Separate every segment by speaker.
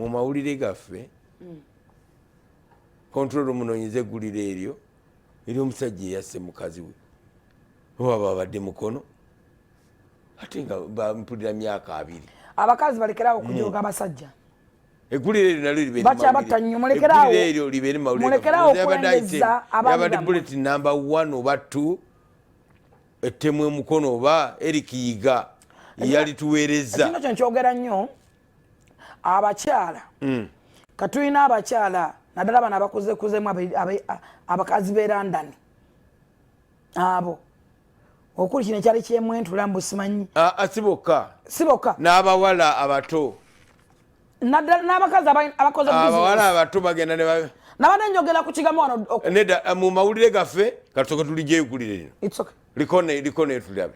Speaker 1: Mu mawulire gaffe, control room, noonyeza eggulire eryo ery'omusajja eyasse mukazi we, oba babadde Mukono, ate nga bampulira myaka 20.
Speaker 2: Abakazi balekerawo okujoga abasajja.
Speaker 1: Eggulire eryo nalyo libeere
Speaker 2: Bakyabatta nnyo, mulekeraawo.
Speaker 1: Eggulire eryo libeere mu mawulire
Speaker 2: Mulekeraawo
Speaker 1: gaffe. Yabadde
Speaker 2: okulengezza abaami
Speaker 1: yabadde
Speaker 2: bammwe.
Speaker 1: bulletin number 1 oba 2, ettemu emukono, oba Eric Yiga yalituweereza.
Speaker 2: Ekintu kyo nkyogera nnyo, abakyala. Katulina abakyala, naddala bano abakuzekuzemu, abakazi b'e London abo, okuli kino ekyali kyemwentula, mbu simanyi.
Speaker 1: Ah, ah, si bokka.
Speaker 2: Si bokka.
Speaker 1: N'abawala abato.
Speaker 2: Naddala n'abakazi abakoze
Speaker 1: abawala
Speaker 2: business.
Speaker 1: Abato bagenda ne
Speaker 2: Nabadde njogera ku kigambo wano
Speaker 1: Nedda, mu mawulire gaffe katusooke tulijja eggulire lino.
Speaker 2: It's okay.
Speaker 1: Likone, likone, tulabe.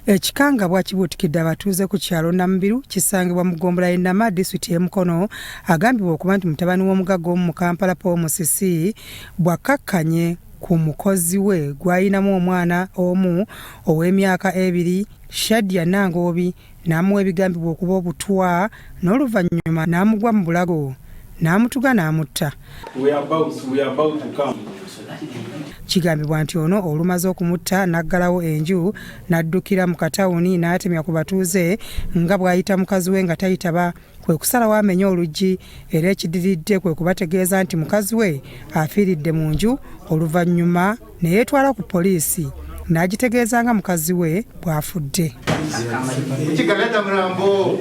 Speaker 3: Ekikangabwa kibuutikidde abatuuze ku kyalo Namubiru, kisangibwa mu ggombolola y'e Nama, disitulikiti y'e Mukono. Agambibwa okuba nti mutabani w'omugagga omu mu Kampala, Paul Musisi, bw'akkakkanye ku mukozi we gw'alinamu omwana omu ow'emyaka 2, Shadia Nangoobi, n'amuwa ebigambibwa okuba obutwa, n'oluvannyuma n'amugwa mu bulago n'amutuga n'amutta.
Speaker 4: We are about to come.
Speaker 3: Kigambibwa nti ono olumaze okumutta n'aggalawo enju n'addukira mu katawuni n'atemya ku batuuze nga bw'ayita mukazi we nga tayitaba, kwe kusalawo amenye oluggi, era ekidiridde kwe kubategeeza nti mukazi we afiiridde mu nju. Oluvannyuma ne yeetwala ku poliisi n'agitegeeza nga mukazi we bw'afudde.
Speaker 5: Uchikaleta mrambo.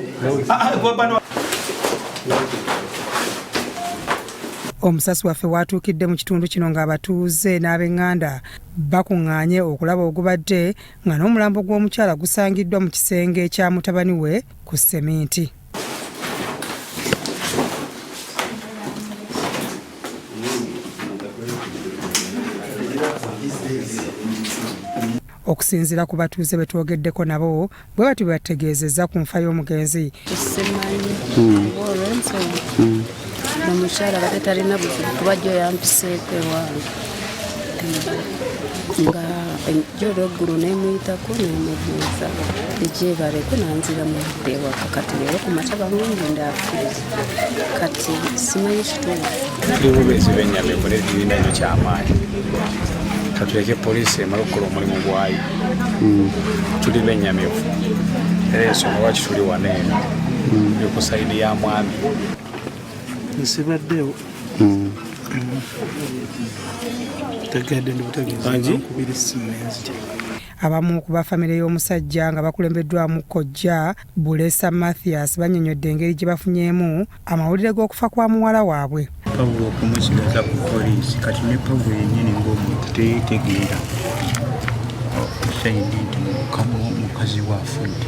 Speaker 3: Omusasi waffe watuukidde mu kitundu kino ng'abatuuze n'ab'eŋŋanda bakuŋŋaanye okulaba ogubadde, nga n'omulambo gw'omukyala gusangiddwa mu kisenge kya mutabani we ku seminti. Okusinziira ku batuuze be twogeddeko nabo, bwe batyo bwe bategeezezza ku nfa y'omugenzi.
Speaker 6: Simanyi olw'ensonga omukyala abadde talina buzibu, kuba jjo yampiseeko ewange nga jjo olweggulu, nemuyitako nemubuuza egyebaleko, nanzira mu budde ewaka. Kati leero ku makya bangambye ndaafiire. Kati simanyi kituufu.
Speaker 7: Tuli bubeezi bennyamivu, naye tulina nnyo kyamaanyi. Katuleke poliisi emale okukola omulimu gwayo. Tuli bennyamivu, era ensonga lwaki tuli wano eno eri ku side ya mwami.
Speaker 8: Nsibaddewo, tegedde ndi butegeeza, nkubira essimu nenzija.
Speaker 3: Abamu ku ba famire y'omusajja nga bakulembeddwamu kojja Bulesa Mathias bannyonnyodde engeri gye bafunyeemu amawulire g'okufa kwa muwala waabwe.
Speaker 9: Pawulo okumusigaza ku poliisi, kati ne Pawulo yennyini ng'omuntu teyetegeera side nti mukazi we afudde,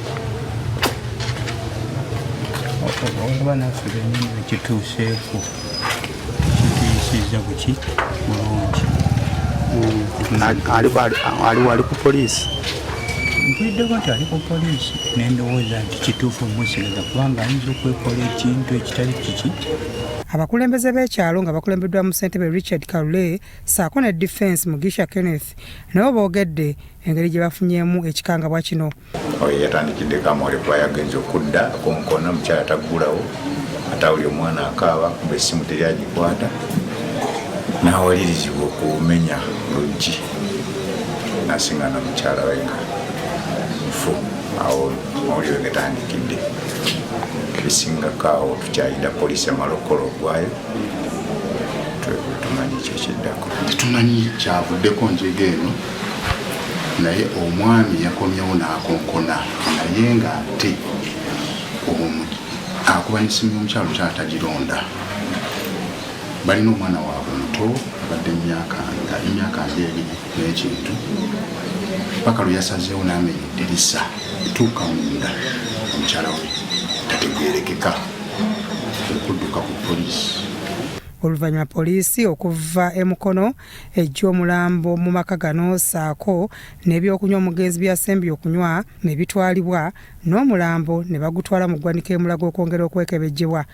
Speaker 9: okuba naffe bennyini bekituuseeko tekituyisizza buki bulungi.
Speaker 10: Ali wali ku poliisi?
Speaker 9: Mpuliddeko nti ali ku poliisi, nendowooza nti kituufu omusigaza kubanga ayinza okwekola ekintu ekitali kiki.
Speaker 3: Abakulembeze b'ekyalo nga bakulembeddwamu ssentebe Richard Kalule ssaako ne Defense Mugisha Kenneth nabo boogedde engeri gye bafunyeemu ekikangabwa kino.
Speaker 11: Oyo yatandikidde Kamole, kuba yagenza okudda konkona, mukyala taggulawo, ate awuli omwana akaaba, kuba essimu teri agikwata, n'awalirizibwa okumenya luggi, nasingana mukyala we nga nfu. Awo mawulire gatandikidde. Ebisingako awo tukyayinda poliisi emala okukola ogwayo, tumanyi kyekiddako.
Speaker 12: Tetumanyi kyavuddeko njega eno, naye omwami yakomyewo n'akonkona, naye ng'ate akuba n'essimu y'omukyalo, omukyala tagironda. Balina omwana waabwe muto, abadde emyaka nga 2 n'ekintu, paka lwe yasazeewo n'amenya eddirisa tuuka munda, omukyala we tategeerekeka, okudduka ku poliisi.
Speaker 3: Oluvannyuma poliisi okuva e Mukono ejja omulambo mu maka gano ssaako n'ebyokunywa omugenzi byasembye okunywa ne bitwalibwa, n'omulambo ne bagutwala mu ggwanika e Mulago okwongera okwekebejjebwa.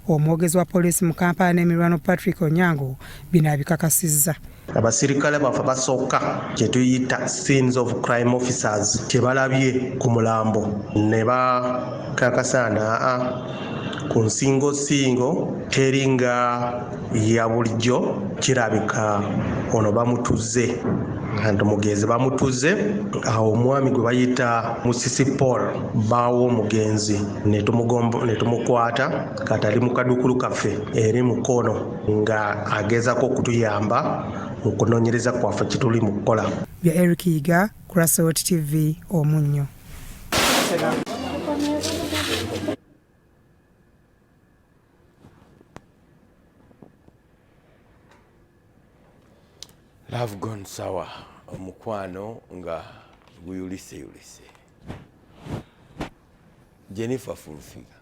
Speaker 3: Omwogezi wa poliisi mu Kampala n'emirwano, Patrick Onyango, bino abikakasizza.
Speaker 13: Abasirikale baffe abasooka kye tuyita scenes of crime officers kye balabye ku mulambo ne bakakasa naa ku nsingosingo teri nga ya bulijjo, kirabika ono bamutuze nti omugenzi bamutuze. Awo omwami gwe bayita Musisi Paul, bbaawo omugenzi, ne tumukwata. Kati ali mu kadukulu kaffe eri Mukono nga agezako okutuyamba mu kunoonyereza kwaffe kituli mu kukola.
Speaker 3: Bya Eric Yiga ku Rasot TV Omunnyo.
Speaker 1: Love gone sour, omukwano nga guyuliseyulise. Jennifer Fulfiga,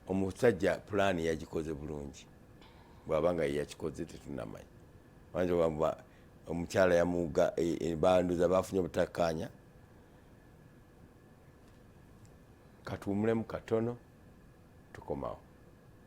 Speaker 1: omusajja pulaani yagikoze bulungi, bw'aba nga yeyakikoze tetunamanyi. Banza omukyala yamuga banduza bafunye obutakkaanya. Katuwumulemu katono, tukomawo.